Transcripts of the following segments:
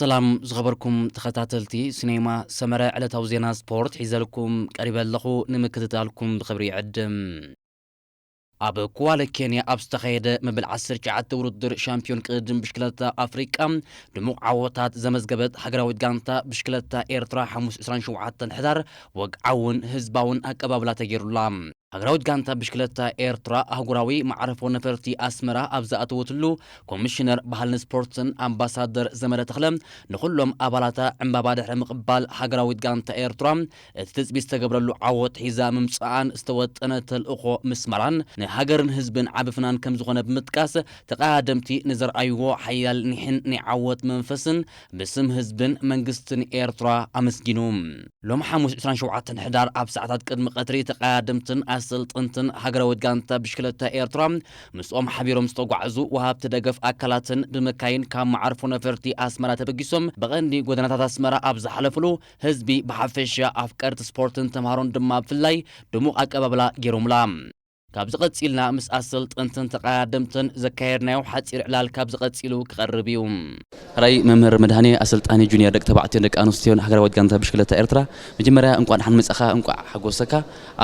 ሰላም ዝኸበርኩም ተኸታተልቲ ሲኔማ ሰመረ፣ ዕለታዊ ዜና ስፖርት ሒዘልኩም ቀሪበ ኣለኹ። ንምክትታልኩም ብኽብሪ ይዕድም። ኣብ ኩዋለ ኬንያ ኣብ ዝተኻየደ መበል ዓሰርተ ትሽዓተ ውድድር ሻምፒዮን ቅድድም ብሽክለታ ኣፍሪቃ ድሙቕ ዓወታት ዘመዝገበት ሃገራዊት ጋንታ ብሽክለታ ኤርትራ ሓሙስ ዕስራን ሸውዓተን ሕዳር ወግዓውን ህዝባውን ኣቀባብላ ተገይሩላ። ሃገራዊት ጋንታ ብሽክለታ ኤርትራ ኣህጉራዊ መዕርፎ ነፈርቲ ኣስመራ ኣብ ዝኣተወትሉ፣ ኮሚሽነር ባህልን ስፖርትን ኣምባሳደር ዘመረ ተኽለ ንኹሎም ኣባላታ ዕምባባ ድሕሪ ምቕባል፣ ሃገራዊት ጋንታ ኤርትራ እቲ ትጽቢት ዝተገብረሉ ዓወት ሒዛ ምምጽኣን ዝተወጠነ ተልእኾ ምስማራን ንሃገርን ህዝብን ዓቢ ፍናን ከም ዝኾነ ብምጥቃስ፣ ተቐዳደምቲ ንዘርኣይዎ ሓያል ኒሕን ናይ ዓወት መንፈስን ብስም ህዝብን መንግስትን ኤርትራ ኣመስጊኑ። ሎሚ ሓሙስ ዕስራን ሸውዓተን ሕዳር ኣብ ሰዓታት ቅድሚ ቀትሪ ተቐዳደምትን ኣሰልጠንትን ሃገራዊት ጋንታ ብሽክለታ ኤርትራ ምስኦም ሓቢሮም ዝተጓዕዙ ወሃብቲ ደገፍ ኣካላትን ብመካይን ካብ መዓርፎ ነፈርቲ ኣስመራ ተበጊሶም ብቐንዲ ጎደናታት ኣስመራ ኣብ ዝሓለፍሉ ህዝቢ ብሓፈሻ ኣፍቀርቲ ስፖርትን ተምሃሮን ድማ ብፍላይ ድሙቕ ኣቀባብላ ገይሮምላ። ካብዚ ቀጺልና ምስ ኣሰልጠንትን ተቐዳደምትን ዘካየድናዮ ሓጺር ዕላል ካብዚ ቀጺሉ ክቐርብ እዩ። ሕራይ መምህር መድሃኔ፣ ኣሰልጣኒ ጁኒየር ደቂ ተባዕትዮን ደቂ ኣንስትዮን ሃገራዊት ጋንታ ብሽክለታ ኤርትራ፣ መጀመርያ እንቋዕ ደሓን መጻኻ፣ እንቋዕ ሓጎሰካ።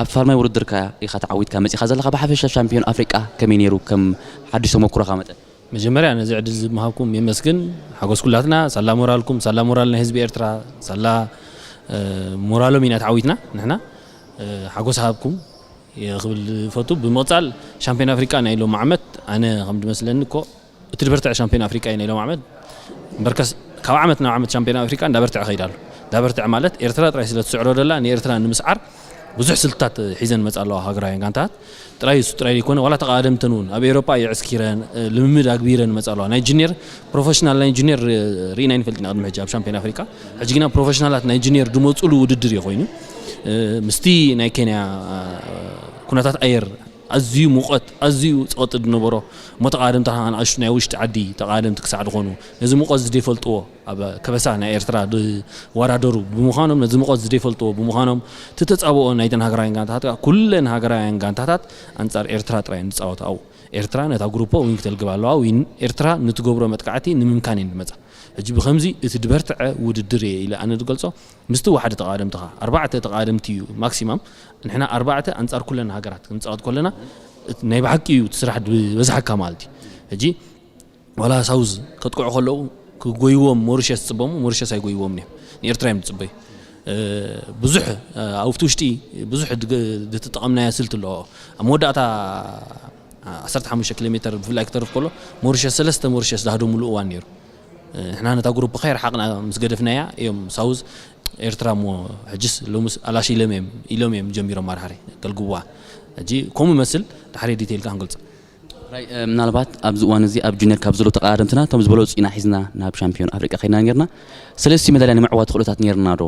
ኣብ ፋልማይ ውድድርካ ኢኻ ተዓዊትካ መጺኻ ዘለኻ። ብሓፈሻ ሻምፒዮን ኣፍሪቃ ከመይ ነይሩ፣ ከም ሓድሽ ተመኩሮኻ መጠን? መጀመርያ ነዚ ዕድል ዝምሃብኩም የመስግን። ሓጎስ ኩላትና፣ ሳላ ሞራልኩም፣ ሳላ ሞራል ናይ ህዝቢ ኤርትራ፣ ሳላ፣ እ፣ ሞራሎም ኢና ተዓዊትና ንሕና። እ፣ ሓጎስ ሃብኩም እየ ክብል ዝፈቱ። ብምቕጻል ሻምፒዮን ኣፍሪቃ ናይ ሎም ዓመት ኣነ ከም ዝመስለኒ እኮ እቲ ዝበርትዐ ሻምፒዮን ኣፍሪቃ እዩ ናይ ሎም ዓመት። እምበርከስ ካብ ዓመት ናብ ዓመት ሻምፒዮን ኣፍሪቃ እንዳበርትዐ ከይድ ኣሎ። እንዳበርትዐ ማለት ኤርትራ ጥራይ ስለ ትስዕሮ ደላ ንኤርትራ ንምስዓር ብዙሕ ስልትታት ሒዘን መጻ ኣለዋ ሃገራውያን ጋንታት። ጥራይ እሱ ጥራይ ዘይኮነ ዋላ ተቐዳደምተን እውን ኣብ ኤውሮጳ የዕስኪረን፣ እ፣ ልምምድ ኣግቢረን መጻ ኣለዋ። ናይ ጁኒየር ፕሮፌሽናል ናይ ጁኒየር፣ እ፣ ርኢና ኣይንፈልጥ ኢና ቅድሚ ሕጂ ኣብ ሻምፒዮን ኣፍሪቃ። ሕጂ ግና ፕሮፌሽናላት ናይ ጁኒየር ዝመጹሉ ውድድር እዩ ኮይኑ፣ እ፣ ምስቲ ናይ ኬንያ፣ እ፣ ኩነታት ኣየር ኣዝዩ ሙቐት፣ ኣዝዩ ጸቕጢ ዝነበሮ እሞ ተቐዳደምቲ ከኣ ንኣሽቱ ናይ ውሽጢ ዓዲ ተቐዳደምቲ ክሳዕ ዝኾኑ ነዚ ሙቐት እዚ ዘይፈልጥዎ ኣብ ከበሳ ናይ ኤርትራ ዝወዳደሩ ብምዃኖም፣ ነዚ ሙቐት እዚ ዘይፈልጥዎ ብምዃኖም፣ እቲ ተጻብኦ ናይተን ሃገራውያን ጋንታታት ከኣ ኩለን ሃገራውያን ጋንታታት ኣንጻር ኤርትራ ጥራይ እየን ዝጻወታ። ኣብኡ ኤርትራ ነታ ግሩፖ ዊን ክተልግብ ኣለዋ። ዊን ኤርትራ ንትገብሮ መጥቃዕቲ ንምምካን እየን ዝመጻ። ሕጂ ብኸምዚ እቲ ዝበርትዐ ውድድር እየ ኢለ ኣነ ዝገልጾ። ምስቲ ወሓደ ተቐዳደምቲ ኸኣ ኣርባዕተ ተቐዳደምቲ እዩ ማክሲማም። ንሕና ኣርባዕተ ኣንጻር ኩለን ሃገራት ክንጻወት ከለና፣ እቲ ናይ ብሓቂ እዩ እቲ ስራሕ ዝበዝሓካ ማለት እዩ። ሕጂ ዋላ ሳውዝ ከጥቅዑ ከለዉ ክጎይዎም ሞሪሸስ ዝጽበሙ፣ ሞሪሸስ ኣይጎይዎም እዮም። ንኤርትራ እዮም ዝጽበዩ። እ፣ ብዙሕ፣ እ፣ ኣብቲ ውሽጢ ብዙሕ ድግ-፣ ዝተጠቐምናዮ ስልቲ ኣለዎ። ኣብ መወዳእታ ዓሰርተ ሓሙሽተ ኪሎ ሜተር ብፍላይ ክተርፍ ከሎ ሞሪሸስ፣ ሰለስተ ሞሪሸስ ዝሃደሙሉ እዋን ነይሩ። እ፣ ንሕና ነታ ግሩፕ ከይረሓቕና ምስ ገደፍናያ እዮም ሳውዝ ኤርትራ እሞ ሕጅስ ሎምስ ኣላሽ ኢሎም እዮም፣ ኢሎም እዮም ጀሚሮም ማርሓሪ ከልግቡዋ። ሕጂ ከምኡ ይመስል፣ ድሓር ዲቴይል ከኣ ክንገልጾ። ራይ፣ እ፣ ምናልባት ኣብዚ እዋን እዚ ኣብ ጁኒየር ካብ ዘለዉ ተቐዳደምትና እቶም ዝበለጹ ኢና ሒዝና ናብ ሻምፒዮን ኣፍሪቃ ከይድና ነርና። ሰለስቲኡ መዳልያ ንምዕዋት ተኽእሎታት ነርና ዶ?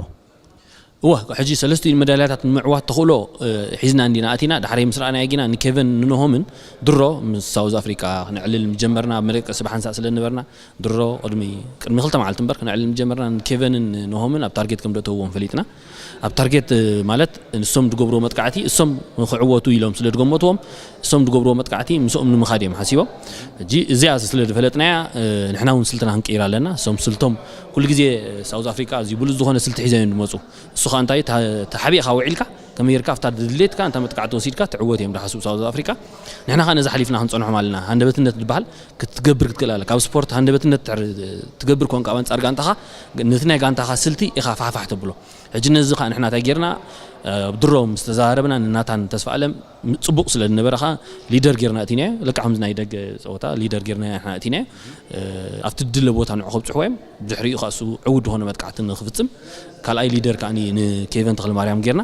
እወ፣ ሕጂ ሰለስቲኡ መዳልያታት ንምዕዋት ተኽእሎ፣ እ፣ ሒዝና እንዲና ኣቲና። ድሓረይ ምስ ረኣናዮ ግና ንኬቨን ንንሆምን ድሮ ምስ ሳውዝ ኣፍሪቃ ክነዕልል ምጀመርና፣ ኣብ መደቀሲ ብሓንሳእ ስለ ዝነበርና፣ ድሮ ቅድሚ፣ ቅድሚ ክልተ መዓልቲ እምበር ክነዕልል ምጀመርና፣ ንኬቨንን ንሆምን ኣብ ታርጌት ከም ደእተውዎም ፈሊጥና። ኣብ ታርጌት፣ እ፣ ማለት ንሶም ዝገብርዎ መጥቃዕቲ፣ እሶም ንኽዕወቱ ኢሎም ስለ ዝገመትዎም፣ እሶም ዝገብርዎ መጥቃዕቲ ምስኦም ንምኻድ እዮም ሓሲቦም። ሕጂ እዚኣ ስለ ዝፈለጥናያ፣ እ፣ ንሕና እውን ስልትና ክንቅይር ኣለና። እሶም ስልቶም ኩሉ ግዜ፣ እ፣ ሳውዝ ኣፍሪቃ ኣዝዩ ብሉጽ ዝኾነ ስልቲ ሒዞም እዮም ዝመጹ። እሱ ኸኣ እንታይ፣ ተ-፣ ተሓቢእካ ውዒልካ፣ ከመይ ጌርካ ኣብታ ድሌትካ፣ እንታ መጥቃዕቲ ወሲድካ ትዕወት እዮም ዝሓስቡ ሳውዝ ኣፍሪቃ። ንሕና ኸኣ ነዚ ሓሊፍና ክንጸንሖም ኣለና። ሃንደበትነት ዝበሃል ክትገብር ክትክእል ኣለካ። ኣብ ስፖርት ሃንደበትነት ትሕር-፣ ትገብር ኮንካ ኣብ ኣንጻር ጋንታኻ፣ ነቲ ናይ ጋንታኻ ስልቲ ኢኻ ፋሕፋሕ ተብሎ። ሕጂ ነዚ ኸኣ ንሕና እንታይ ጌርና፣ እ፣ ኣብ ድሮ ምስ ተዘራረብና ንናታን ተስፋ ኣለም ም-፣ ጽቡቕ ስለ ዝነበረ ኸኣ ሊደር ጌርና እቲናዮ። ልክዕ ከምዚ ናይ ደገ ጸወታ ሊደር ጌርና ንሕና እቲናዮ። እ፣ ኣብቲ ድለ ቦታ ንዑ ከብጽሕዎ እዮም። ብድሕሪኡ ኸኣ እሱ ዕዉት ዝኾነ መጥቃዕቲ ንኽፍጽም ካልኣይ ሊደር ከኣ ንኬቨን ተኽለማርያም ጌርና።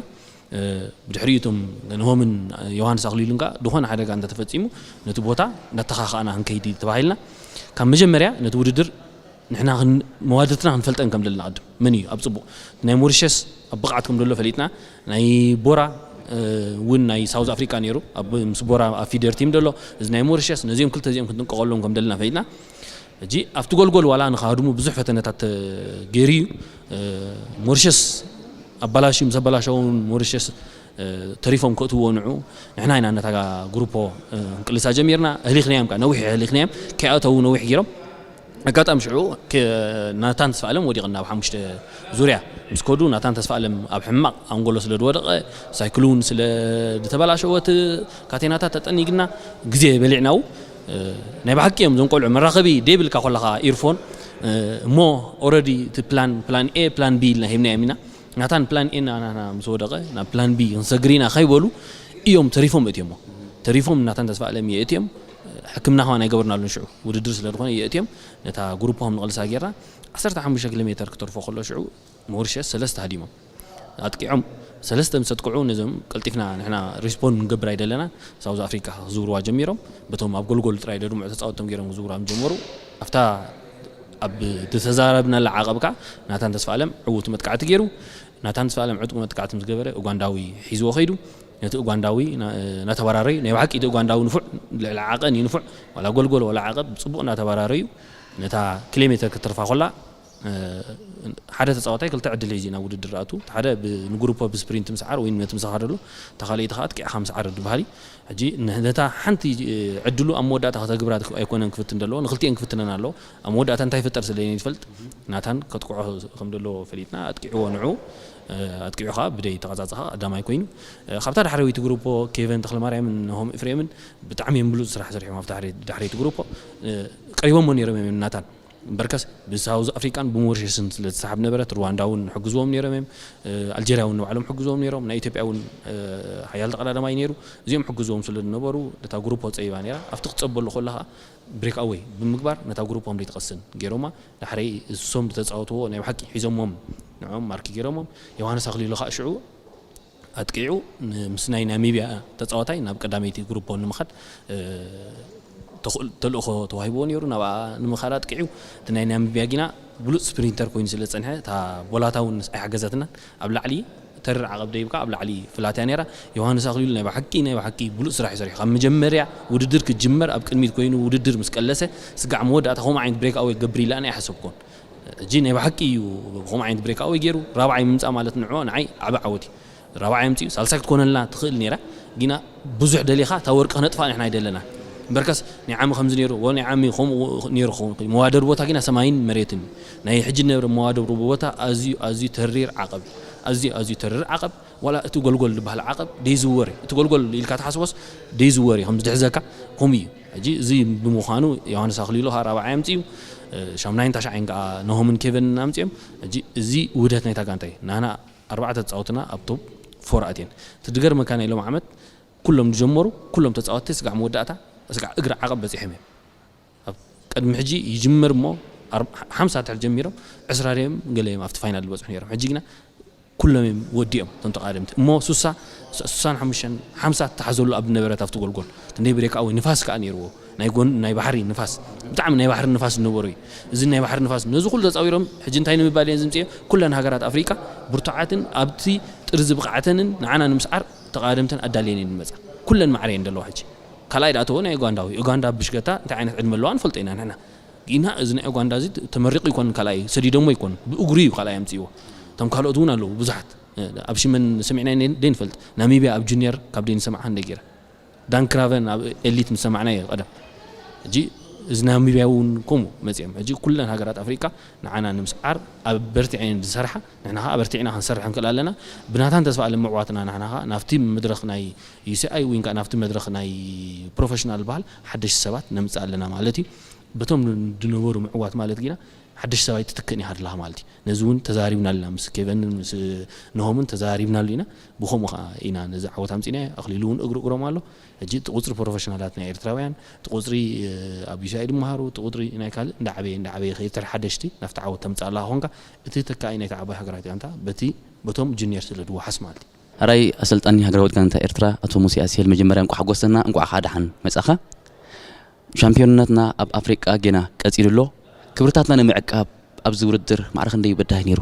እ፣ ብድሕሪኡ እቶም ንሆምን ዮሃንስ ኣኽሊሉን ከኣ ዝኾነ ሓደጋ እንተተፈጺሙ ነቲ ቦታ እናተኻኸኣና ክንከይድ ተባሂልና። ካብ መጀመርያ ነቲ ውድድር ንሕና ክን-፣ መዋድድትና ክንፈልጠን ከም ዘለና ቅድም መን እዩ ኣብ ጽቡቕ ናይ ሞሪሸስ ኣብ ብቕዓት ከም ዘሎ ፈሊጥና። ናይ ቦራ፣ እ፣ እውን ናይ ሳውዝ ኣፍሪቃ ነይሩ። ኣብ፣ ምስ ቦራ ኣብ ፊደር ቲም ዘሎ፣ እዚ ናይ ሞሪሸስ፣ ነዚኦም ክልተ እዚኦም ክንጥንቀቐሎም ከም ዘለና ፈሊጥና። ሕጂ ኣብቲ ጎልጎል ዋላ ንኻህድሙ ብዙሕ ፈተነታት፣ እ፣ ገይሩ እዩ። እ፣ ሞሪሸስ ኣባላሽዩ፣ ምስ ኣባላሸውን ሞሪሸስ፣ እ፣ ተሪፎም ከእትውዎ ንዑ። ንሕና ኢና ነታ ግሩፖ፣ እ፣ ክንቅልሳ ጀሚርና። ኣህሊኽናዮም ከኣ፣ ነዊሕ ኣህሊኽናዮም። ከይኣተዉ ነዊሕ ገይሮም። ኣጋጣሚ ሽዑ ናታን ተስፋኣለም ወዲቕና ኣብ ሓሙሽተ ዙርያ ምስ ከዱ፣ ናታን ተስፋኣለም ኣብ ሕማቕ ኣንጎሎ ስለ ዝወደቐ፣ ሳይክሉን ስለ ዝተበላሸወት፣ ካቴናታት ተጠኒግና፣ ግዜ በሊዕናው። ናይ ብሓቂ እዮም እዞም ቆልዑ፣ መራኸቢ ደይብልካ ኮለኻ ኢርፎን እሞ፣ ኦረዲ እቲ ፕላን ፕላን ኤ ፕላን ቢ ኢልና ሂብናዮም ኢና። ናታን ፕላን ኤ ናና ምስ ወደቐ ናብ ፕላን ቢ ክንሰግር ኢና ከይበሉ እዮም ተሪፎም እትዮሞ። ተሪፎም ናታን ተስፋ ኣለም የእትዮም። ሕክምና ከማን ኣይገበርናሉን ሽዑ፣ ውድድር ስለ ዝኾነ የእትዮም። ነታ ግሩፖም ንቐልሳ ጌርና፣ ዓሰርተ ሓሙሽተ ኪሎ ሜተር ክተርፎ ከሎ ሽዑ ሞሪሸስ ሰለስተ ሃዲሞም ኣጥቂዖም። ሰለስተ ምስ ኣጥቅዑ፣ ነዞም ቀልጢፍና ንሕና ሪስፖንድ ክንገብር ኣይደለና። ሳውዝ ኣፍሪካ ክዝውርዋ ጀሚሮም። በቶም ኣብ ጎልጎል ጥራይ ደድምዑ ተፃወቶም ገይሮም ክዝውርዋ ጀመሩ። ኣብታ ኣብ ዝተዛረብናላ ዓቐብ ከዓ ናታን ተስፋ ኣለም ዕውት መጥቃዕቲ ገይሩ። ናታን ተስፋ ኣለም ዕጡቕ መጥቃዕቲ ምስ ገበረ፣ ኡጋንዳዊ ሒዝዎ ከይዱ። ነቲ ኡጋንዳዊ እናተባራረዩ፣ ናይ ብሓቂ እቲ ኡጋንዳዊ ንፉዕ፣ ልዕሊ ዓቐን እዩ ንፉዕ። ዋላ ጎልጎል ዋላ ዓቐብ ብፅቡቕ እናተባራረዩ፣ ነታ ኪሎ ሜተር ክትርፋ ኮላ፣ ሓደ ተፃዋታይ ክልተ ዕድል ሒዙ ናብ ውድድር ኣቱ። ሓደ ንግሩፖ ብስፕሪንት ምስዓር ወይ ነቲ ምሳኻ ደሎ፣ እታ ካልኣይቲ ከዓ ኣጥቂዕኻ ምስዓር ዝበሃል እዩ። ሕጂ ነታ ሓንቲ ዕድሉ ኣብ መወዳእታ ከተግብራ ኣይኮነን ክፍትን ዘለዎ፣ ንክልቲኤን ክፍትነን ኣለዎ። ኣብ መወዳእታ እንታይ ይፍጠር ስለ ይፈልጥ፣ ናታን ከጥቅዖ ከም ዘለዎ ፈሊጥና ኣጥቂዕዎ። ንዑ ኣጥቂዑ ከዓ ብደይ ተቐፃፀኻ ቀዳማይ ኮይኑ። ካብታ ዳሕረወይቲ ግሩፖ ኬቨን ተኽለማርያምን ናሆም ኤፍሬምን ብጣዕሚ እዮም ብሉፅ ስራሕ ሰሪሖም። ኣብታ ዳሕረይቲ ግሩፖ ቀሪቦሞ ነይሮም እዮም ናታን። እምበርከስ ብሳውዝ ኣፍሪቃን ብሞሪሸስን ስለ ዝሰሓብ ነበረት፣ ሩዋንዳ እውን ሕግዝዎም ነይሮም እዮም። ኣልጀርያ እውን ንባዕሎም ሕግዝዎም ነይሮም። ናይ ኢትዮጵያ እውን ሓያል ተቐዳዳማይ ነይሩ። እዚኦም ሕግዝዎም ስለ ዝነበሩ፣ ነታ ግሩፖ ፀቢባ ነይራ። ኣብቲ ክትፀበሉ ከለኻ ብሬክ ኣወይ ብምግባር ነታ ግሩፖም ደይትቐስን ገይሮማ። ዳሕረይ እሶም ዝተፃወትዎ ናይ ብሓቂ ሒዞሞም፣ ንዕኦም ማርኪ ገይሮሞም። ዮሃንስ ኣኽሊሉ ከዓ ሽዑ ኣጥቂዑ ምስ ናይ ናሚብያ ተፃዋታይ ናብ ቀዳመይቲ ግሩፖ ንምኻድ ተልእኾ ተዋሂብዎ ነይሩ። ናብኣ ንምኻድ ኣጥቂዑ፣ እቲ ናይ ናሚብያ ጊና ብሉፅ ስፕሪንተር ኮይኑ ስለ ዝፀንሐ፣ እታ ቦላታ እውን ኣይሓገዘትናን። ኣብ ላዕሊ ተሪር ዓቐብ ደይብካ ኣብ ላዕሊ ፍላትያ ነይራ። ዮሃንስ ኣኽሊሉ ናይ ብሓቂ ናይ ብሓቂ ብሉፅ ስራሕ እዩ ሰሪሑ። ካብ መጀመርያ ውድድር ክጅመር ኣብ ቅድሚት ኮይኑ ውድድር ምስ ቀለሰ፣ ስጋዕ መወዳእታ ከምኡ ዓይነት ብሬክ ኣወይ ክገብር ኢለ ኣነ ኣይሓሰብኩን። ሕጂ ናይ ብሓቂ እዩ ከምኡ ዓይነት ብሬክ ኣወይ ገይሩ። ራብዓይ ምምፃእ ማለት ንዕኦ ንዓይ ዓቢ ዓወት እዩ። ራብዓይ ኣምፂኡ፣ ሳልሳይ ክትኮነልና ትኽእል ነይራ። ጊና ብዙሕ ደሊኻ እታ ወርቂ ክነጥፋ ንሕና ኣይደለና። እምበርከስ ናይ ዓሚ ከምዚ ነይሩ፣ ወ ናይ ዓሚ ከምኡ ነይሩ ክኸውን ይኽእል። መዋደር ቦታ ጊና ሰማይን መሬትን እዩ። ናይ ሕጂ ንነብረ መዋደሩ ቦታ ኣዝዩ ኣዝዩ ተሪር ዓቐብ እዩ። ኣዝዩ ኣዝዩ ተሪር ዓቐብ፣ ዋላ እቲ ጎልጎል ዝበሃል ዓቐብ ደይዝወር እዩ። እቲ ጎልጎል ኢልካ ትሓስቦስ ደይዝወር እዩ፣ ከምዚ ድሕዘካ ከምኡ እዩ። ሕጂ እዚ ብምዃኑ ዮሃንስ ኣኽሊሉ ከዓ ራብዓይ ኣምፂኡ፣ ሻምናይን ታሽዓይን ከዓ ናሆምን ኬቨንን ኣምፂኦም። ሕጂ እዚ ውህደት ናይታ ጋንታ እዩ። ናህና ኣርባዕተ ተፃወትና ኣብ ቶፕ ፎር ኣትየን። እቲ ዝገርመካ ናይ ሎም ዓመት ኩሎም ዝጀመሩ፣ ኩሎም ተፃወትቲ ስጋዕ መወዳእታ፣ ስጋዕ እግሪ ዓቐብ በፂሖም እዮም። ኣብ ቅድሚ ሕጂ ይጅመር እሞ፣ ኣር-፣ ሓምሳ ትሕል ጀሚሮም፣ ዕስራ ድዮም ገለ እዮም ኣብቲ ፋይናል ዝበፅሑ ነይሮም። ሕጂ ግና ኩሎም እዮም ወዲኦም፣ እቶም ተቓደምቲ። እሞ ሱሳ፣ ሱሳን ሓሙሽተን፣ ሓምሳ ትተሓዘሉ ኣብ ነበረት ኣብቲ ጎልጎል። እቲ ናይ ብሬክ ኣወይ ንፋስ ከዓ ነይርዎ። ናይ ጎን፣ ናይ ባሕሪ ንፋስ። ብጣዕሚ ናይ ባሕሪ ንፋስ ዝነበሮ እዩ። እዚ ናይ ባሕሪ ንፋስ፣ ነዚ ኩሉ ተፃዊሮም፣ ሕጂ እንታይ ንምባል እየን ዝምፅኦ? ኩለን ሃገራት ኣፍሪቃ ብርቱዓትን ኣብቲ ጥርዚ ብቕዓተንን ንዓና ንምስዓር ተቓደምተን ኣዳልየን እየን ዝመፃ። ኩለን ማዕረ እየን ዘለዋ ሕጂ። ካልኣይ ደኣ እተዎ ናይ ኡጋንዳዊ። ኡጋንዳ ብሽገታ እንታይ ዓይነት ዕድመ ኣለዋ ንፈልጦ ኢና ንሕና። ግና እዚ ናይ ኡጋንዳ እዚ ተመሪቑ ይኮን ካልኣይ፣ ሰዲዶሞ ይኮን፣ ብእግሩ እዩ ካልኣይ ኣምፅእዎ። እቶም ካልኦት እውን ኣለዉ ብዙሓት። ኣብ ሽመን ሰሚዕና ደይንፈልጥ። ናሚብያ ኣብ ጁኒየር ካብ ደይንሰምዓ እንደ ገይረ። ዳን ክራቨን ኣብ ኤሊት ምስ ሰማዕናዮ ቀደም። ሕጂ እዚ ናሚብያ እውን ከምኡ መፂኦም። ሕጂ ኩለን ሃገራት ኣፍሪቃ ንዓና ንምስዓር ኣብ በርቲዐን ዝሰርሓ፣ ንሕና ከዓ በርቲዕና ክንሰርሕ ንክእል ኣለና። ብናታን ተስፋ ኣለም ምዕዋትና ንሕና ከዓ ናብቲ መድረኽ ናይ ዩ ሲ ኣይ ወይ ከዓ ናብቲ መድረኽ ናይ ፕሮፌሽናል በሃል ሓደሽቲ ሰባት ነምፅእ ኣለና ማለት እዩ። በቶም ዝነበሩ ምዕዋት ማለት ግና ሓደሽ ሰብኣይ ትትክእን ኢኻ ኣለኻ ማለት እዩ። ነዚ እውን ተዛሪብናሉ ኢና፣ ምስ ኬቨንን ምስ ነሆምን ተዛሪብናሉ ኢና። ብኸምኡ ከዓ ኢና ነዚ ዓወት ኣምፂእናዮ። ኣኽሊሉ እውን እግሩ እግሮም ኣሎ። ሕጂ እቲ ቁፅሪ ፕሮፌሽናላት ናይ ኤርትራውያን፣ እቲ ቁፅሪ ኣብ ዩ ሲ ኣይ ዝመሃሩ፣ እቲ ቁፅሪ ናይ ካልእ እንዳዓበየ እንዳዓበየ ይኸይድ። ተር ሓደሽቲ ናብቲ ዓወት ተምፅእ ኣለኻ ኮንካ፣ እቲ ተካኢ ናይቲ ዓባይ ሃገራት ጋንታ በቲ በቶም ጁኒየር ስለ ዝወሓስ ማለት እዩ። ሕራይ ኣሰልጣኒ ሃገራዊት ጋንታ ኤርትራ ኣቶ ሙሴ ኣስሄል፣ መጀመርያ እንቋዕ ሓጎሰና፣ እንቋዕ ከዓ ደሓን መጻኻ። ሻምፒዮንነትና ኣብ ኣፍሪቃ ጌና ቀጺሉ ኣሎ። ክብርታትና ንምዕቃብ ኣብዚ ውድድር ማዕረ ክንደይ በዳሂ ነይሩ?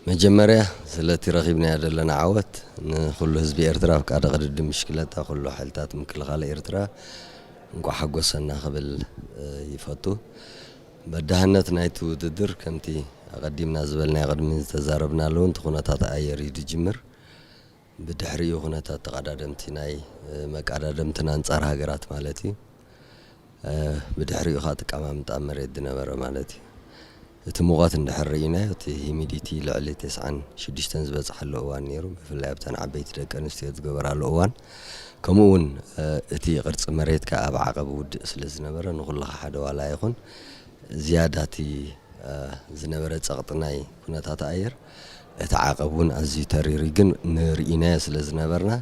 መጀመርያ ስለቲ ረኺብናዮ ዘለና ዓወት ንኹሉ ህዝቢ ኤርትራ፣ ኣብ ቃደ ቅድድም ብሽክለታ ኩሉ ሓይልታት ምክልኻል ኤርትራ እንቋዕ ሓጎሰና ክብል፣ እ፣ ይፈቱ። በዳህነት ናይቲ ውድድር ከምቲ ኣቐዲምና ዝበልናዮ ቅድሚ ዝተዛረብናሉ እውን እቲ ኩነታት ኣየር እዩ ዝጅምር። ብድሕሪኡ ኩነታት ተቐዳደምቲ ናይ፣ እ፣ መቀዳደምትን ኣንጻር ሃገራት ማለት እዩ። ብድሕሪኡ ኸዓ ኣቀማምጣ መሬት ዝነበረ ማለት እዩ። እቲ ሙቐት እንድሕር ርኢናዮ፣ እቲ ሂሚዲቲ ልዕሊ ተስዓን ሽዱሽተን ዝበፅሓሉ እዋን ነይሩ። ብፍላይ ኣብተን ዓበይቲ ደቂ ኣንስትዮ ዝገበራሉ እዋን፣ ከምኡ እውን እቲ ቅርፂ መሬት ከዓ ኣብ ዓቐብ ውድእ ስለ ዝነበረ፣ ንኹልኻ ሓደ ዋላ ይኹን ዝያዳ እቲ ዝነበረ ፀቕጢ ናይ ኩነታት ኣየር፣ እቲ ዓቐብ እውን ኣዝዩ ተሪር እዩ። ግን ንርኢናዮ ስለ ዝነበርና፣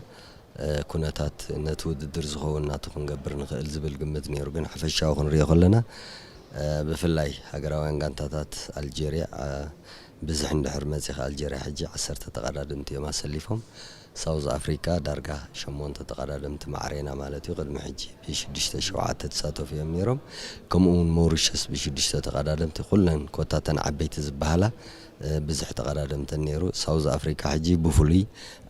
ኩነታት ነቲ ውድድር ዝኸውን ናቱ ክንገብር ንኽእል ዝብል ግምት ነይሩ። ግን ሓፈሻዊ ክንሪኦ ከለና፣ ብፍላይ ሃገራውያን ጋንታታት ኣልጀርያ ብዝሕ እንድሕር መፂኻ፣ ኣልጀርያ ሕጂ ዓሰርተ ተቐዳደምቲ እዮም ኣሰሊፎም። ሳውዝ ኣፍሪካ ዳርጋ ሸሞንተ ተቐዳደምቲ ማዕሬና ማለት እዩ። ቅድሚ ሕጂ ብሽዱሽተ ሸውዓተ ተሳተፉ እዮም ነይሮም። ከምኡ እውን ሞሪሸስ ብሽዱሽተ ተቐዳደምቲ፣ ኩለን ኮታተን ዓበይቲ ዝበሃላ ብዝሕ ተቐዳደምተን ነይሩ። ሳውዝ ኣፍሪካ ሕጂ ብፍሉይ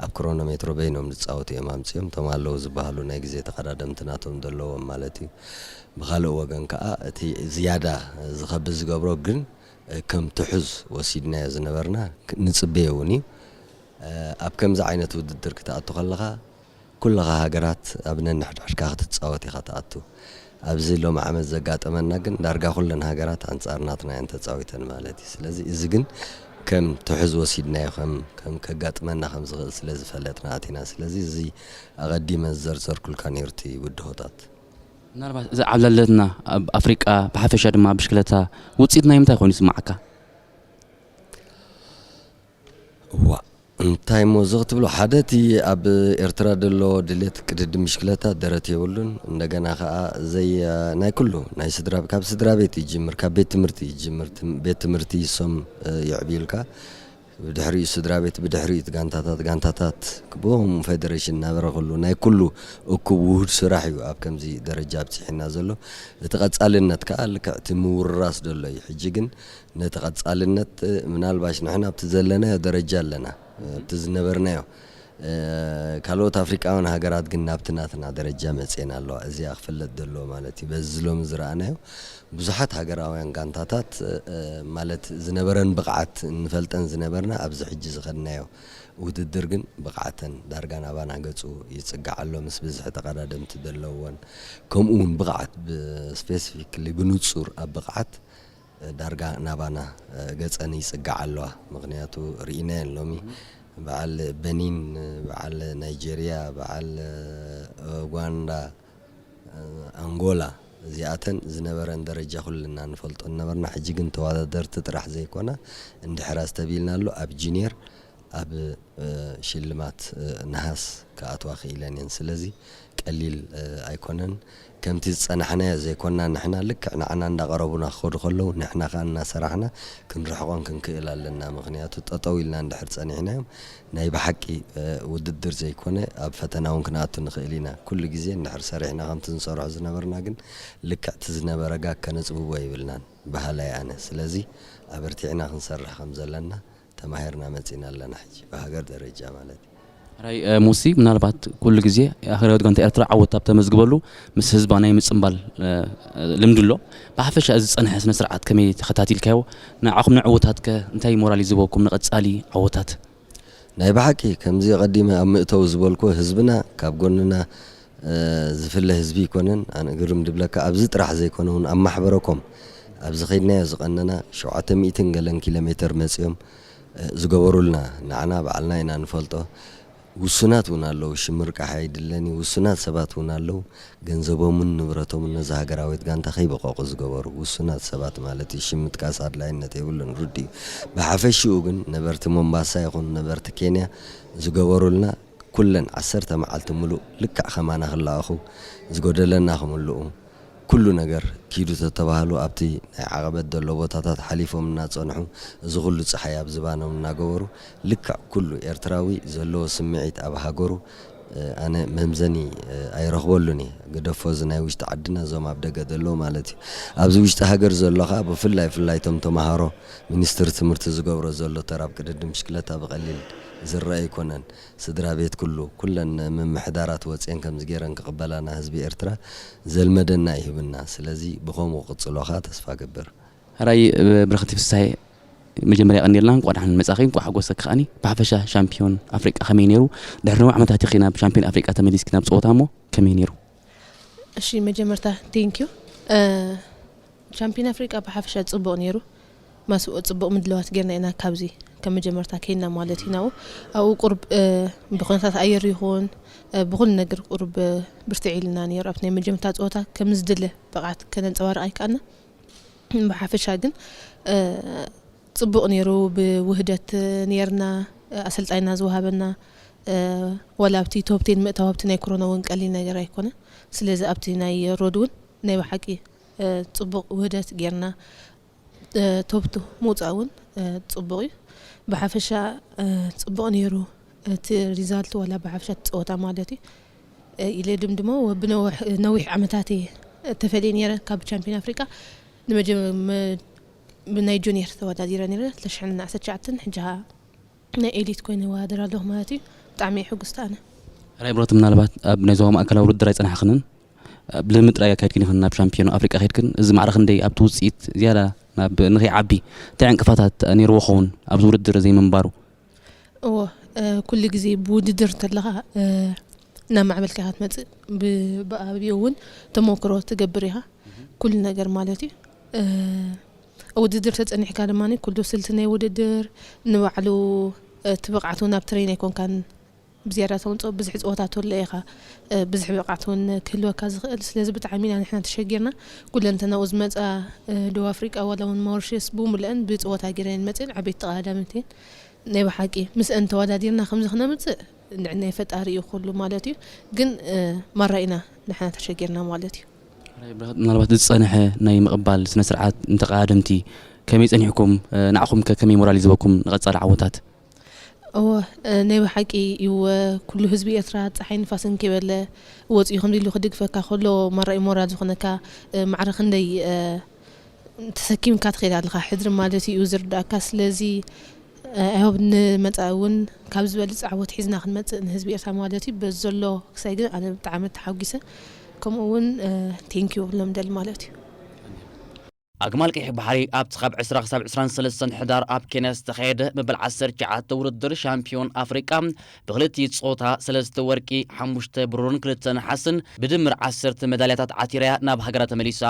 ኣብ ክሮኖሜትሮ በይኖም ዝፃወቱ እዮም ኣምፅኦም። እቶም ኣለዉ ዝበሃሉ ናይ ግዜ ተቐዳደምቲ ናቶም ዘለዎም ማለት እዩ። ብኻልእ ወገን ከዓ እቲ ዝያዳ ዝኸብድ ዝገብሮ ግን ከም ትሑዝ ወሲድናዮ ዝነበርና፣ ንፅበዮ እውን እዩ። ኣብ ከምዚ ዓይነት ውድድር ክትኣቱ ከለኻ፣ ኩለኻ ሃገራት ኣብ ነንሕድሕድካ ክትፃወት ኢኻ ትኣቱ። ኣብዚ ሎሚ ዓመት ዘጋጠመና ግን ዳርጋ ኩለን ሃገራት ኣንፃር ናትና እየን ተፃዊተን ማለት እዩ። ስለዚ እዚ ግን ከም ትሑዝ ወሲድናዮ፣ ከም ከም ከጋጥመና ከም ዝኽእል ስለ ዝፈለጥና ኣቲና። ስለዚ እዚ ኣቐዲመ ዝዘርዘርኩልካ ነይሩ እቲ ብድሆታት። ምናልባት እዚ ዓብላለትና ኣብ ኣፍሪቃ ብሓፈሻ ድማ ብሽክለታ ውፅኢት ናይ ምንታይ ኮይኑ ይስማዓካ? እዋ እንታይ እሞ እዚ ክትብሎ፣ ሓደ እቲ ኣብ ኤርትራ ዘሎ ድሌት ቅድድም ብሽክለታ ደረት የብሉን። እንደገና ከዓ ዘይ ናይ ኩሉ ናይ ስድራ ካብ ስድራ ቤት ይጅምር፣ ካብ ቤት ትምህርቲ ይጅምር። ትም- ቤት ትምህርቲ እሶም የዕብዩልካ፣ ብድሕሪኡ ስድራ ቤት፣ ብድሕሪኡ እቲ ጋንታታት፣ ጋንታታት ብኦም ፌደሬሽን እናበረ ኩሉ ናይ ኩሉ እኩብ ውሁድ ስራሕ እዩ ኣብ ከምዚ ደረጃ ኣብፂሕና ዘሎ። እቲ ቀፃልነት ከዓ ልክዕ እቲ ምውርራስ ዘሎ እዩ። ሕጂ ግን ነቲ ቀፃልነት ምናልባሽ ንሕና ኣብቲ ዘለናዮ ደረጃ ኣለና፣ ኣብቲ ዝነበርናዮ ካልኦት ኣፍሪቃውያን ሃገራት ግን ናብቲ ናትና ደረጃ መፅኤን ኣለዋ። እዚኣ ክፍለጥ ዘለዎ ማለት እዩ። በዚ ሎሚ ዝረኣናዮ ብዙሓት ሃገራውያን ጋንታታት ማለት ዝነበረን ብቕዓት እንፈልጠን ዝነበርና ኣብዚ ሕጂ ዝኸድናዮ ውድድር ግን ብቕዓተን ዳርጋ ናባና ገፁ ይፅጋዕ ኣሎ፣ ምስ ብዝሒ ተቐዳደምቲ ዘለዎን። ከምኡ እውን ብቕዓት ብስፔሲፊክሊ ብንፁር ኣብ ብቕዓት ዳርጋ ናባና ገፀን ይፅጋዓ ኣለዋ። ምክንያቱ ርኢናየን ሎሚ በዓል በኒን፣ በዓል ናይጀርያ፣ በዓል ኡጋንዳ፣ ኣንጎላ፣ እዚኣተን ዝነበረን ደረጃ ኩልና ንፈልጦ ነበርና። ሕጂ ግን ተወዳደርቲ ጥራሕ ዘይኮና እንድሕር ኣስተብሂልና ኣሎ ኣብ ጁኒየር ኣብ ሽልማት ነሃስ ክኣትዋ ክኢለን እየን። ስለዚ ቀሊል ኣይኮነን። ከምቲ ዝፀናሕናዮ ዘይኮና፣ ንሕና ልክዕ ንዓና እንዳቐረቡና ክኸዱ ከለዉ ንሕና ከዓ እናሰራሕና ክንርሕቖን ክንክእል ኣለና። ምክንያቱ ጠጠው ኢልና እንድሕር ፀኒሕናዮም ናይ ብሓቂ ውድድር ዘይኮነ ኣብ ፈተና እውን ክንኣቱ ንኽእል ኢና። ኩሉ ግዜ እንድሕር ሰሪሕና ከምቲ ንሰርሖ ዝነበርና ግን ልክዕ እቲ ዝነበረ ጋግ ከነፅብቦ የብልናን በሃላይ ኣነ። ስለዚ ኣበርቲዕና ክንሰርሕ ከም ዘለና ተማሂርና መፂና ኣለና። ሕጂ ብሃገር ደረጃ ማለት እዩ። ራይ ሙሲ ምናልባት ኩሉ ግዜ ሃገራዊት ጋንታ ኤርትራ ዓወት ኣብ ተመዝግበሉ ምስ ህዝባ ናይ ምፅምባል ልምዲ ኣሎ። ብሓፈሻ እዚ ዝፀንሐ ስነ ስርዓት ከመይ ተኸታቲልካዮ? ንዓኹም ንዕውታት ከ እንታይ ሞራል እዩ ዝህበኩም ንቐፃሊ ዓወታት? ናይ ብሓቂ ከምዚ ቀዲመ ኣብ ምእተው ዝበልኩ ህዝብና ካብ ጎንና ዝፍለ ህዝቢ ይኮነን። ኣነ ግርም ድብለካ ኣብዚ ጥራሕ ዘይኮነ እውን ኣብ ማሕበረኮም ኣብዚ ከይድናዮ ዝቐነና ሸውዓተ ሚእትን ገለን ኪሎ ሜትር መፂኦም ዝገበሩልና ንዓና ባዕልና ኢና ንፈልጦ። ውሱናት እውን ኣለዉ፣ ሽምር ቃሓ ይድለኒ ውሱናት ሰባት እውን ኣለዉ። ገንዘቦምን ንብረቶምን ነዛ ሃገራዊት ጋንታ ከይበቐቑ ዝገበሩ ውሱናት ሰባት ማለት እዩ። ሽም ምጥቃስ ኣድላይነት የብሉን፣ ርዱእ እዩ። ብሓፈሽኡ ግን ነበርቲ ሞምባሳ ይኹን ነበርቲ ኬንያ ዝገበሩልና ኩለን ዓሰርተ መዓልቲ ሙሉእ ልክዕ ከማና ክለኣኹ፣ ዝጎደለና ክምልኡ፣ ኩሉ ነገር ኪዱ ተተባህሉ ኣብቲ ናይ ዓቐበት ዘሎ ቦታታት ሓሊፎም እናጸንሑ እዚ ኩሉ ጸሓይ ኣብ ዝባኖም እናገበሩ ልክዕ ኩሉ ኤርትራዊ ዘለዎ ስምዒት ኣብ ሃገሩ ኣነ መምዘኒ ኣይረኽበሉን እየ። ግደፎ እዚ ናይ ውሽጢ ዓድና እዞም ኣብ ደገ ዘለዉ ማለት እዩ። ኣብዚ ውሽጢ ሃገር ዘሎ ከዓ ብፍላይ ፍላይ እቶም ተምሃሮ ሚኒስትሪ ትምህርቲ ዝገብሮ ዘሎ ተራ ኣብ ቅድድም ብሽክለታ ብቐሊል ዝረአ ኣይኮነን። ስድራ ቤት ኩሉ ኩለን ምምሕዳራት ወፅየን ከምዚ ገይረን ክቕበላና ህዝቢ ኤርትራ ዘልመደና ይህብና። ስለዚ ብኸምኡ ቅፅሎ ከዓ ተስፋ ገብር። ሕራይ ብረኸቲ ፍሳይ መጀመርያ ቀኒልና እንቋዕ ደሓን መጻኺ እንቋዕ ሓጎሰኪ ከኣኒ ብሓፈሻ ሻምፒዮን ኣፍሪቃ ከመይ ነይሩ ድሕሪ ነዊሕ ዓመታት ኢኺ ናብ ሻምፒዮን ኣፍሪቃ ተመሊስኪ ናብ ፀወታ እሞ ከመይ ነይሩ እሺ መጀመርታ ቴንኪዩ እ፣ ቻምፒዮን ኣፍሪቃ ብሓፈሻ ጽቡቕ ነይሩ። ማስኡ ጽቡቕ ምድላዋት ጌርና ኢና ካብዚ ከም መጀመርታ ከይና ማለት እዩ ናብኡ። ኣብኡ ቁሩብ፣ እ፣ ብኹነታት ኣየር ይኹን፣ እ፣ ብኹሉ ነገር ቁሩብ፣ እ፣ ብርትዕ ኢልና ነይሩ። ኣብቲ ናይ መጀመርታ ጸወታ ከም ዝድለ ብቕዓት ከነንጸባርቕ ኣይከኣልና። ብሓፈሻ ግን፣ እ፣ ጽቡቕ ነይሩ። ብውህደት ነይርና፣ ኣሰልጣኝና ዝወሃበና፣ እ፣ ዋላ ኣብቲ ቶፕ ቴን ምእታው ኣብቲ ናይ ኮሮና እውን ቀሊል ነገር ኣይኮነ። ስለዚ ኣብቲ ናይ ሮድ እውን ናይ ብሓቂ፣ እ፣ ጽቡቕ ውህደት ጌርና፣ እ፣ ቶፕ ቱ ምውጻእ እውን፣ እ፣ ጽቡቕ እዩ። ብሓፈሻ፣ እ፣ ጽቡቕ ነይሩ እቲ ሪዛልት ዋላ ብሓፈሻ እቲ ጸወታ ማለት እዩ። እ፣ ኢለ ድምድሞ ብነዊሕ፣ ነዊሕ ዓመታት እየ ተፈልየ ነይረ ካብ ቻምፒዮን ኣፍሪቃ። ንመጀመ-፣ መ-፣ ብናይ ጁኒየር ተወዳዲረ ነይረ፣ ክልተ ሽሕን ዓሰርተ ትሽዓተን፣ ሕጂ ኸኣ ናይ ኤሊት ኮይነ እወዳደር ኣለኹ ማለት እዩ። ብጣዕሚ እየ ሕጉስቲ ኣነ። ሕራይ ብሮት፣ ምናልባት ኣብ ናይ ዞባ ማእከላዊ ውድድር ኣይጸናሕክንን፣ ኣብ ልምምድ ጥራይ ኣካይድክን ኢኽን ናብ ሻምፒዮን ኣፍሪቃ ከይድክን፣ እዚ ማዕረ ክንደይ ኣብቲ ውጽኢት ዝያዳ ናብ ንኸይዓቢ እንታይ ዕንቅፋታት ነይርዎ ኸውን ኣብዚ ውድድር ዘይምንባሩ? እዎ፣ እ፣ ኩሉ ግዜ ብውድድር እንተለኻ፣ እ፣ እናማዕበልካ ኢኻ ትመጽእ። ብ-፣ ብኣብኡ እውን ተመክሮ ትገብር ኢኻ፣ ኩሉ ነገር ማለት እዩ። እ፣ ኣብ ውድድር ተጸኒሕካ ድማ ኩሉ ስልቲ ናይ ውድድር ንባዕሉ፣ እ፣ እቲ ብቕዓት እውን ኣብ ትሬን ኣይኮንካን ብዝያዳ ተምጽኦ። ብዙሕ ጸወታ ተሎ ኢኻ፣ እ፣ ብዙሕ ብቕዓት እውን ክህልወካ ዝኽእል። ስለዚ ብጣዕሚ ኢና ንሕና ተሸጊርና። ኩለን እተን ናብኡ ዝመጻ፣ እ፣ ደቡብ ኣፍሪቃ ዋላ እውን ማውሪሸስ ብምሉአን ብጸወታ ገይረን እየን መጺአን፣ ዓበይቲ ተቐዳደምቲ እየን። ናይ ብሓቂ ምስአን ተወዳዲርና ከምዚ ክነምጽእ ንዕናይ ፈጣሪ እዩ ኩሉ ማለት እዩ። ግን፣ እ፣ ማራ ኢና ንሕና ተሸጊርና ማለት እዩ። ሕራይ ብራኽ፣ ምናልባት ዝጸንሐ ናይ ምቕባል ስነ ስርዓት ንተቐዳደምቲ ከመይ ጸኒሕኩም? እ፣ ንዓኹም ከ ከመይ ሞራል እዩ ዝበኩም ንቐጻሊ ዓወታት? እወ፣ እ፣ ናይ ብሓቂ እዩ። እ፣ ኩሉ ህዝቢ ኤርትራ ጸሓይ ንፋስን ከይበለ ወጺኡ ከምዚ ኢሉ ክድግፈካ ከሎ ማራ እዩ ሞራል ዝኾነካ። እ፣ ማዕረ ክንደይ፣ እ፣ ተሰኪምካ ትኸይድ ኣለኻ ሕድሪ ማለት እዩ ዝርዳእካ። ስለዚ፣ እ፣ I hope ንመጻኢ እውን ካብ ዝበልጽ ዓወት ሒዝና ክንመጽእ ንህዝቢ ኤርትራ ማለት እዩ። በዚ ዘሎ ክሳይ ግን ኣነ ብጣዕሚ ተሓጒሰ። ከምኡ እውን፣ እ፣ ቴንኪዩ ክብሎም ደሊ ማለት እዩ። ኣግማል ቀይሕ ባሕሪ ኣብቲ ካብ ዕስራ ክሳብ ዕስራን ሰለስተን ሕዳር ኣብ ኬንያ ዝተኻየደ መበል ዓሰርተ ትሽዓተ ውድድር ሻምፒዮን ኣፍሪቃ ብክልቲኡ ጾታ ሰለስተ ወርቂ፣ ሓሙሽተ ብሩርን ክልተ ነሓስን ብድምር ዓሰርተ መዳልያታት ዓቲራ'ያ ናብ ሃገራ ተመሊሳ።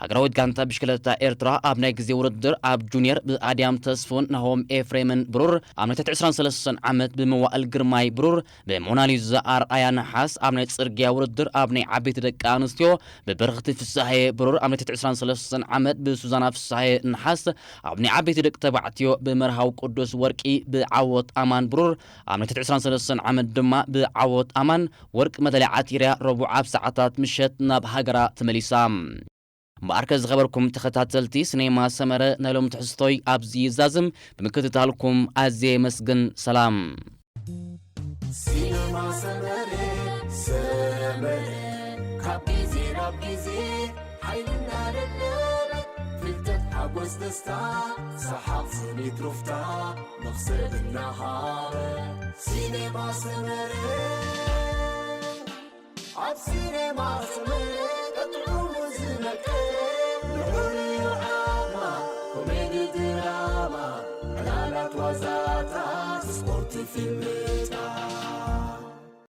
ሃገራዊት ጋንታ ብሽክለታ ኤርትራ ኣብ ናይ ግዜ ውድድር ኣብ ጁኒየር ብኣድያም ተስፉን ናሆም ኤፍሬምን ብሩር፣ ኣብ ናይ ትሕቲ ዕስራን ሰለስተን ዓመት ብመዋእል ግርማይ ብሩር፣ ብሞናሊዛ ኣርኣያ ነሓስ፣ ኣብ ናይ ጽርግያ ውድድር ኣብ ናይ ዓበይቲ ደቂ ኣንስትዮ ብበረኽቲ ፍስሃየ ብሩር፣ ኣብ ናይ ትሕቲ ዕስራን ሰለስተን ዓመት ብሱዛና ፍስሃየ ነሓስ፣ ኣብ ናይ ዓበይቲ ደቂ ተባዕትዮ ብመርሃዊ ቅዱስ ወርቂ፣ ብዓወት ኣማን ብሩር፣ ኣብ ናይ ትሕቲ ዕስራን ሰለስተን ዓመት ድማ ብዓወት ኣማን ወርቂ መዳልያ ዓቲራ ረቡዕ ኣብ ሰዓታት ምሸት ናብ ሃገራ ተመሊሳ። እምበኣርከ ዝኸበርኩም ተኸታተልቲ ሲኔማ ሰመረ ናይ ሎሚ ትሕዝቶይ ኣብዚ ይዛዝም። ብምክትታልኩም ኣዝየ የመስግን። ሰላም። ሲነማ ሰመረ፣ ሰመረ፣ ካብ ግዜ ናብ ግዜ ሓይልና ደለበ፣ ፍልጠት ሓጎስ ደስታ፣ ሰሓቕ ስኒት ሩፍታ፣ መኽሰብ እናሃበ። ሲነማ ሰመረ፣ ኣብ ሲነማ ሰመረ፣ ጥዑሙ ዝመቀ፣ ልዑል እዩ ዓቕማ፣ ኮሜዲ ድራማ፣ ዕላላት ዋዛታት፣ ስፖርት ፊልም